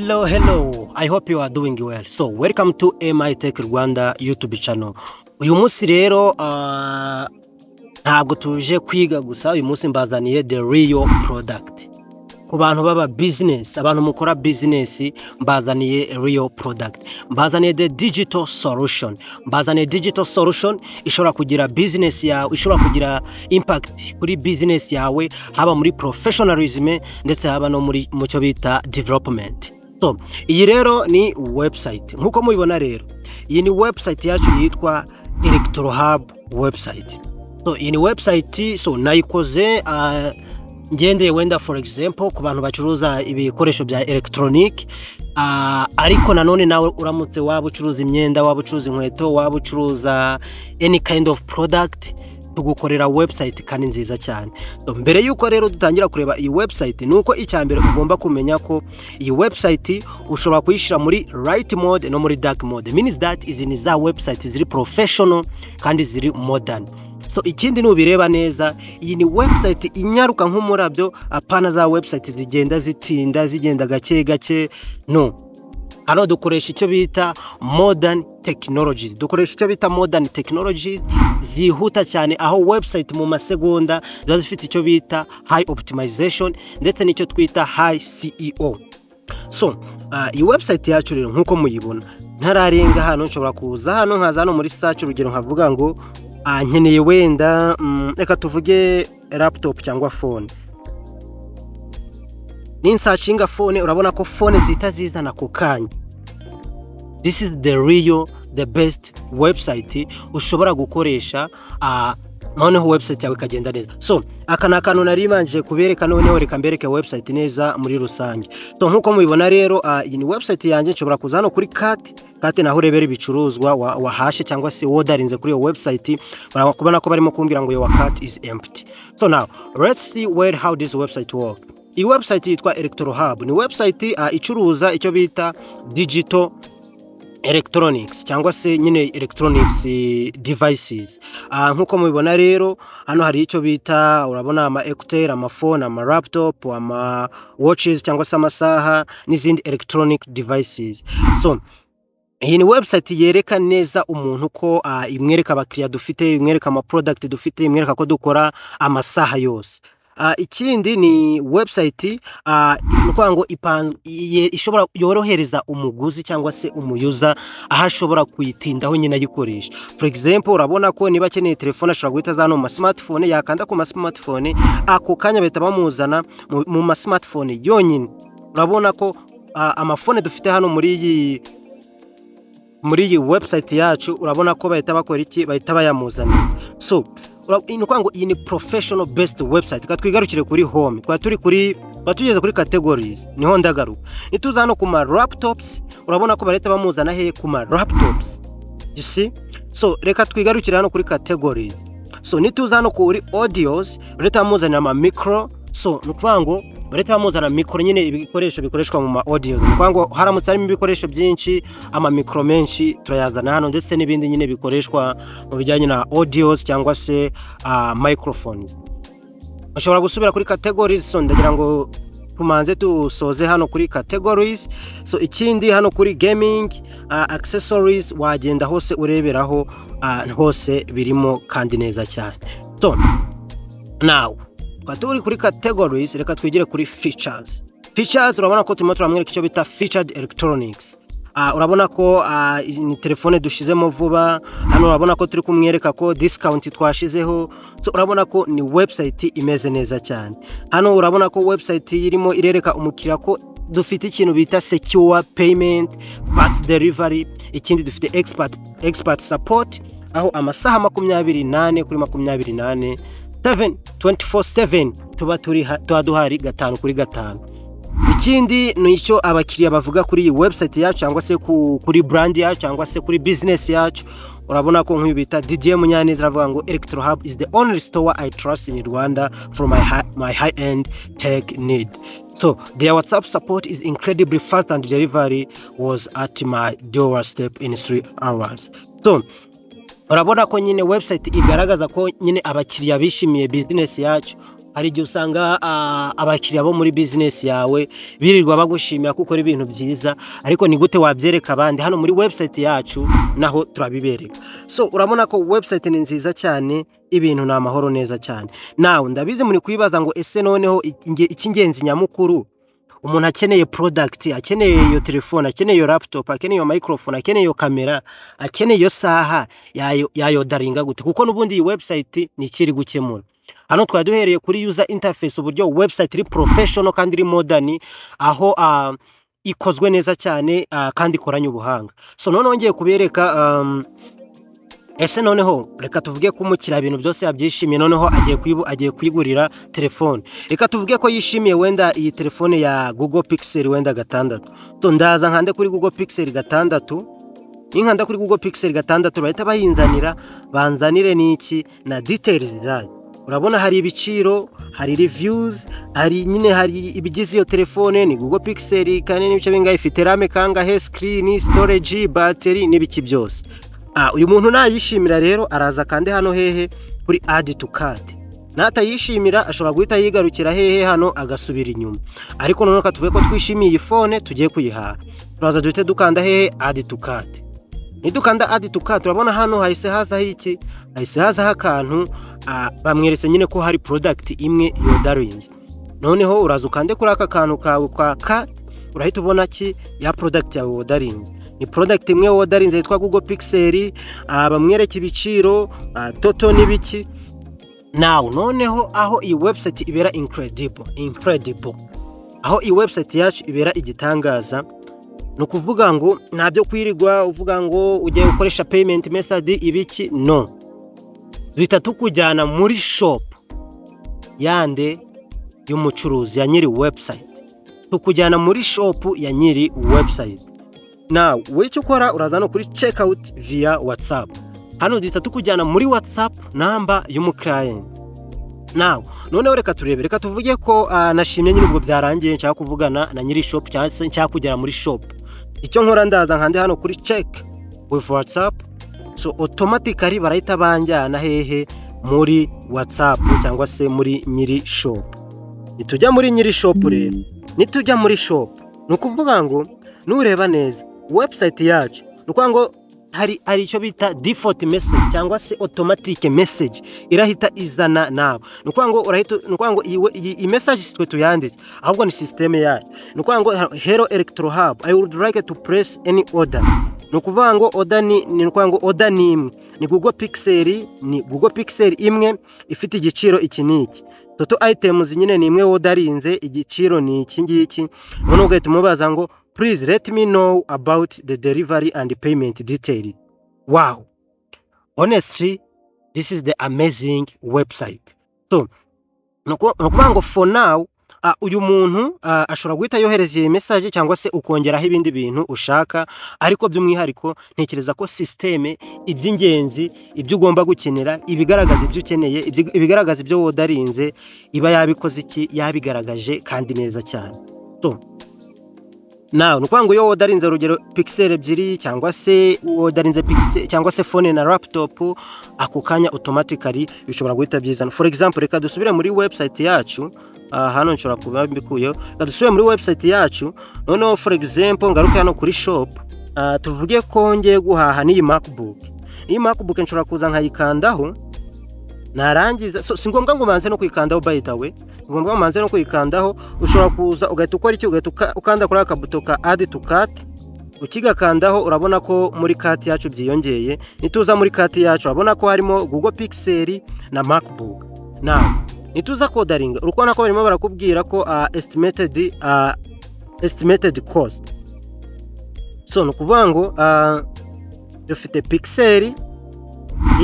Hello, hello. I hope you are doing well. So, welcome to MI Tech Rwanda YouTube channel. Uyu munsi rero ntabwo tuje kwiga gusa, uyu munsi mbazaniye the real product. Ku bantu baba business, abantu mukora business, mbazaniye real product. Mbazaniye the digital solution. Mbazaniye digital solution ishobora kugira business yawe, ishobora kugira impact kuri business yawe, haba muri professionalism ndetse haba no muri mu cyo bita development. So, iyi rero ni website. Nkuko mubibona rero, iyi ni website yacu yitwa Electrohub website. So, iyi ni website, so nayikoze ngendeye wenda, for example, ku bantu bacuruza ibikoresho bya electronic, ariko nanone nawe uramutse waba ucuruza imyenda, waba ucuruza inkweto, waba ucuruza any kind of product, tugukorera website kandi nziza cyane. So, mbere yuko rero dutangira kureba iyi website, ni uko icya mbere ugomba kumenya ko iyi website ushobora kuyishyira muri light mode no muri dark mode, means that izi ni za website ziri professional kandi ziri modern. So ikindi, nubireba neza, iyi ni website inyaruka nk'umurabyo, apana za website zigenda zitinda, zigenda gake gake. No hano dukoresha icyo bita modern technology, dukoresha icyo bita modern technology zihuta cyane, aho website mu masegonda ziba zifite icyo bita high optimization ndetse n'icyo twita high SEO. So iyi website yacu rero, nk'uko muyibona, ntararenga hano, nshobora kuza hano, nkaza hano muri search, urugero nkavuga ngo nkeneye wenda, reka tuvuge laptop cyangwa phone. Ninsearchinga phone, urabona ko phone zihita zizana ako kanya. This is the real, the best website ushobora gukoresha, noneho website yawe ikagenda neza. So aka ni akantu nari mbanje kubereka. Noneho reka mbereke website neza muri rusange. So nk'uko mubibona rero, iyi ni website yanjye. Nshobora kuza hano kuri cart. Cart naho urebera ibicuruzwa wahashe cyangwa se wodarinze kuri iyo website. Kubona ko barimo kumbwira ngo "Your cart is empty." So now let's see where how this website work. Iyi website yitwa Electrohub, ni website icuruza icyo bita digital electronics cyangwa se nyine electronics devices. Nk'uko mubibona rero, hano hari icyo bita, urabona, ama écouteur, amafone, ama laptop, ama watches cyangwa se amasaha n'izindi electronic devices. So iyi ni website yereka neza umuntu ko imwereka abakiriya dufite, imwereka ama product dufite, imwereka ko dukora amasaha yose. Ikindi ni website, ni ukuvuga ngo ishobora yorohereza umuguzi cyangwa se umuyuza, aho ashobora kuyitindaho nyine ayikoresha. For example, urabona ko niba akeneye telefone, ashobora guhita aza hano mu ma smartphone, yakanda ku ma smartphone, ako kanya bahita bamuzana mu ma smartphone yonyine. Urabona ko amafone dufite hano muri iyi website yacu, urabona ko bahita bakora iki? Bahita bayamuzanira. So ni ukuvuga ngo iyi ni professional best website. Reka twigarukire kuri home. Twari turi kuri, twari tugeze kuri categories, niho ndagaruka. Nituza hano ku ma laptops, urabona ko bahita bamuzana he? Ku ma laptops, you see? So reka twigarukire hano kuri categories. So nituza hano kuri audios, bahita bamuzanira ama micro. So ni ukuvuga ngo bahita bamuzana micro nyine, ibikoresho bikoreshwa mu ma audios. Ni ukuvuga ngo haramutse harimo ibikoresho byinshi, ama micro menshi turayazana hano, ndetse n'ibindi nyine bikoreshwa mu bijyanye na audios cyangwa se microphones. Ushobora gusubira kuri categories. So ndagira ngo tumanze tusoze hano kuri categories. So ikindi, hano kuri gaming, accessories, wagenda hose ureberaho, hose birimo kandi neza cyane. So now twaba turi kuri categories, reka twigire kuri features. Features, urabona ko turimo turamwereka icyo bita featured electronics. Urabona ko ni telefone dushizemo vuba hano. Urabona ko turi kumwereka ko discount twashizeho. So urabona ko ni website imeze neza cyane. Hano urabona ko website irimo irereka umukiriya ko dufite ikintu bita secure payment, fast delivery. Ikindi, dufite expert support, aho amasaha 24 kuri 24, 7 24/7, tuba turi tuba duhari gatanu kuri gatanu. Ikindi ni icyo abakiriya bavuga kuri iyi website yacu cyangwa se kuri brand yacu cyangwa se kuri business yacu. Urabona ko nk'uyu bita Didier Munyaneza aravuga ngo "Electro Hub is the only store I trust in Rwanda for my high end tech need. So their WhatsApp support is incredibly fast and delivery was at my doorstep in 3 hours." So urabona ko nyine website igaragaza ko nyine abakiriya bishimiye business yacu. Hari igihe usanga abakiriya bo muri business yawe birirwa bagushimira ko ukora ibintu byiza, ariko ni gute wabyereka abandi? Hano muri website yacu naho turabibereka. So urabona ko website ni nziza cyane, ibintu ni amahoro neza cyane. Nawe ndabizi muri kwibaza ngo: "Ese noneho icy'ingenzi nyamukuru, umuntu akeneye product, akeneye iyo telefone, akeneye iyo laptop, akeneye iyo microphone, akeneye iyo kamera, akeneye iyo saha, yayodaringa gute?" Kuko n'ubundi iyi website ni ikiri gukemura. Hano twari duhereye kuri user interface, uburyo website iri professional kandi iri modern, aho ikozwe neza cyane kandi ikoranye ubuhanga. So noneho ngiye kubereka ese noneho reka tuvuge ko umukiriya ibintu byose yabyishimiye, noneho agiye kwigurira telefone. Reka tuvuge ko yishimiye wenda iyi telefone ya Google Pixel wenda 6. So ndaza nkande kuri Google Pixel 6. Ninkanda kuri Google Pixel 6, bahita bayinzanira, banzanire n'iki na details zayo. Urabona hari ibiciro, hari reviews, hari nyine hari ibigize iyo telefone: ni Google Pixel kane n'ibice bingahe, ifite RAM kangahe, screen, storage, battery n'ibiki byose. Uyu muntu nayishimira rero araza akande hano hehe? Kuri add to cart. Natayishimira ashobora guhita yigarukira hehe? Hano, agasubira inyuma. Ariko noneho reka tuvuge ko twishimiye iyi phone, tugiye kuyihaha, turaza duhite dukanda hehe? Add to cart. Nidukanda add to cart, urabona hano hahise hazaho iki? Hahise hazaho akantu bamweretse nyine ko hari product imwe yodarinze. Noneho uraza ukande kuri aka kantu kawe kwa cart, urahita ubona ki? Ya product yawe wodarinze. Ni product imwe wodarinze yitwa Google Pixel, bamwereka ibiciro, total n'ibiki. Now noneho aho iyi website ibera incredible, incredible, aho iyi website yacu ibera igitangaza, ni ukuvuga ngo nta byo kwirirwa uvuga ngo ugiye gukoresha payment method ibiki. No duhita tukujyana muri shop yande? Y'umucuruzi, ya nyiri website. Tukujyana muri shop ya nyiri website. Nawe wowe icyo ukora, uraza no kuri checkout via WhatsApp. Hano duhita tukujyana muri WhatsApp number y'umukiriya. Nawe noneho reka turebe, reka tuvuge ko nashimye nyine, ubwo byarangiye, nshaka kuvugana na nyiri shop cyangwa se nshaka kugera muri shop. Icyo nkora, ndaza nkande hano kuri check with WhatsApp. So automatically barahita banjyana hehe? Muri WhatsApp cyangwa se muri nyiri shop. Nitujya muri nyiri shop rero, nitujya muri shop, ni ukuvuga ngo nureba neza website yacu, ni ukuvuga ngo hari icyo bita default message cyangwa se automatic message irahita izana nawe. Ni ukuvuga ngo urahita, ni ukuvuga ngo iyi message si twe tuyanditse, ahubwo ni system yayo. Ni ukuvuga ngo: "Hello Electro Hub, I would like to place any order." Ni ukuvuga ngo order ni ukuvuga ngo order ni imwe, ni Google Pixel, ni Google Pixel imwe ifite igiciro iki n'iki. Total items nyine ni imwe wodarinze, igiciro ni iki ngiki. Noneho ugahita umubaza ngo: "Please let me know about the delivery and payment detail." Wow, honestly, this is the amazing website. So ni ukuvuga ngo for now uyu muntu ashobora guhita yohereza iyi message cyangwa se ukongeraho ibindi bintu ushaka. Ariko by'umwihariko ntekereza ko system, iby'ingenzi, ibyo ugomba gukenera, ibigaragaza ibyo ukeneye, ibigaragaza ibyo wodarinze, iba yabikoze iki? Yabigaragaje kandi neza cyane. So nawe ni ukuvuga ngo iyo wodarinze, urugero, Pixel ebyiri cyangwa se wodarinze Pixel cyangwa se phone na laptop, ako kanya automatically bishobora guhita byizana. For example, reka dusubire muri website yacu. Hano nshobora kuba mbikuyeho. Reka dusubire muri website yacu. Noneho for example ngaruke hano kuri shop, tuvuge ko ngiye guhaha n'iyi MacBook. Iyi MacBook nshobora kuza nkayikandaho, narangiza, so, si ngombwa ngo ubanze no kuyikandaho. By the way, si ngombwa ngo ubanze no kuyikandaho. Ushobora kuza ugahita ukora iki? Ugahita ukanda kuri aka kabuto ka add to cart. Ukigakandaho, urabona ko muri cart yacu byiyongeye. Nituza muri cart yacu, urabona ko harimo Google Pixel na MacBook. Nawe nituza kodaringa, uri kubona ko barimo barakubwira ko estimated cost. So ni ukuvuga ngo dufite Pixel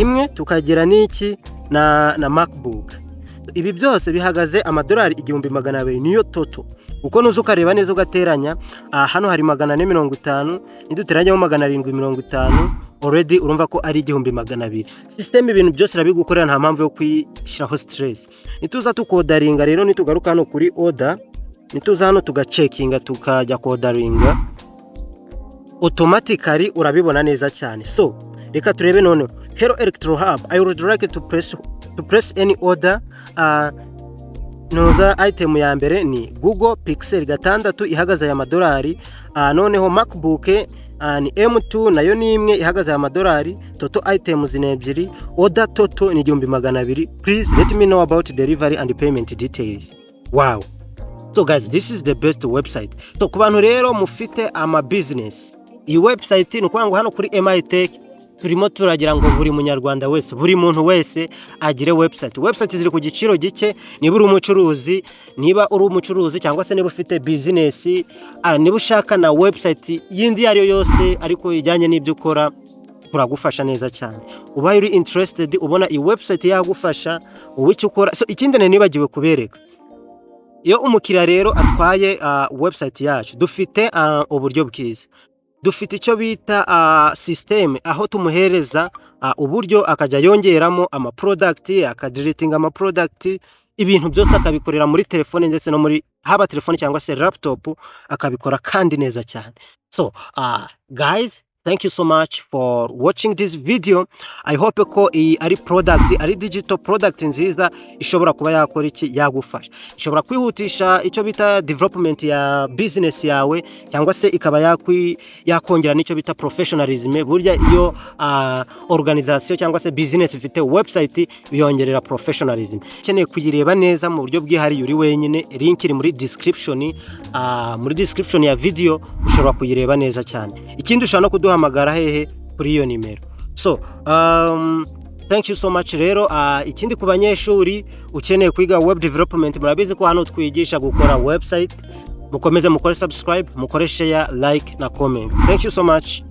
imwe, tukagira n'iki? Na MacBook. Ibi byose bihagaze amadolari 1200, niyo total. Kuko nuza ukareba neza ugateranya, hano hari 450, niduteranyamo 750, already urumva ko ari 1200. System ibintu byose irabigukorera, nta mpamvu yo kwishyiraho stress. Nituza tukodaringa rero, nitugaruka hano kuri order, nituza hano tugacekinga, tukajya kodaringa, automatically urabibona neza cyane. So reka turebe noneho: "Hello Electro Hub, I would like to press any order." Noza item ya mbere ni Google Pixel 6 ihagaze aya madolari. Noneho MacBook ni M2, nayo ni imwe ihagaze aya madolari. Total items ni ebyiri. Order total ni 1200. Please let me know about delivery and payment details. Wow. So guys, this is the best website. So ku bantu rero mufite ama business, iyi website, ni ukuvuga ngo hano kuri MITech turimo turagira ngo buri Munyarwanda wese, buri muntu wese agire website. Website ziri ku giciro gike. Niba uri umucuruzi cyangwa se niba ufite business, niba ushaka na website yindi iyo ari yo yose ariko ijyanye n'ibyo ukora, turagufasha neza cyane. Ubaye uri interested, ubona iyi website yagufasha wowe icyo ukora. So ikindi nari nibagiwe kubereka, iyo umukiriya rero atwaye website yacu, dufite uburyo bwiza, dufite icyo bita system, aho tumuhereza uburyo akajya yongeramo ama product, akadeletinga ama product, ibintu byose akabikorera muri telefone ndetse no muri haba telefone cyangwa se laptop, akabikora kandi neza cyane. So guys, thank you so much for watching this video. I hope ko iyi ari product, ari digital product nziza ishobora kuba yakora iki, yagufasha, ishobora kwihutisha icyo bita development ya business yawe, cyangwa se ikaba yakongera n'icyo bita professionalism. Burya iyo organization cyangwa se business ifite website, biyongerera professionalism. Ukeneye kuyireba neza mu buryo bwihariye uri wenyine, link iri muri description, muri description ya video ushobora kuyireba neza cyane. Ikindi, ushobora no kuduhamagara hehe? Kuri iyo nimero. So thank you so much rero. Ikindi, ku banyeshuri ukeneye kwiga web development, murabizi ko hano twigisha gukora website. Mukomeze mukore subscribe, mukore share, like na comment. Thank you so much.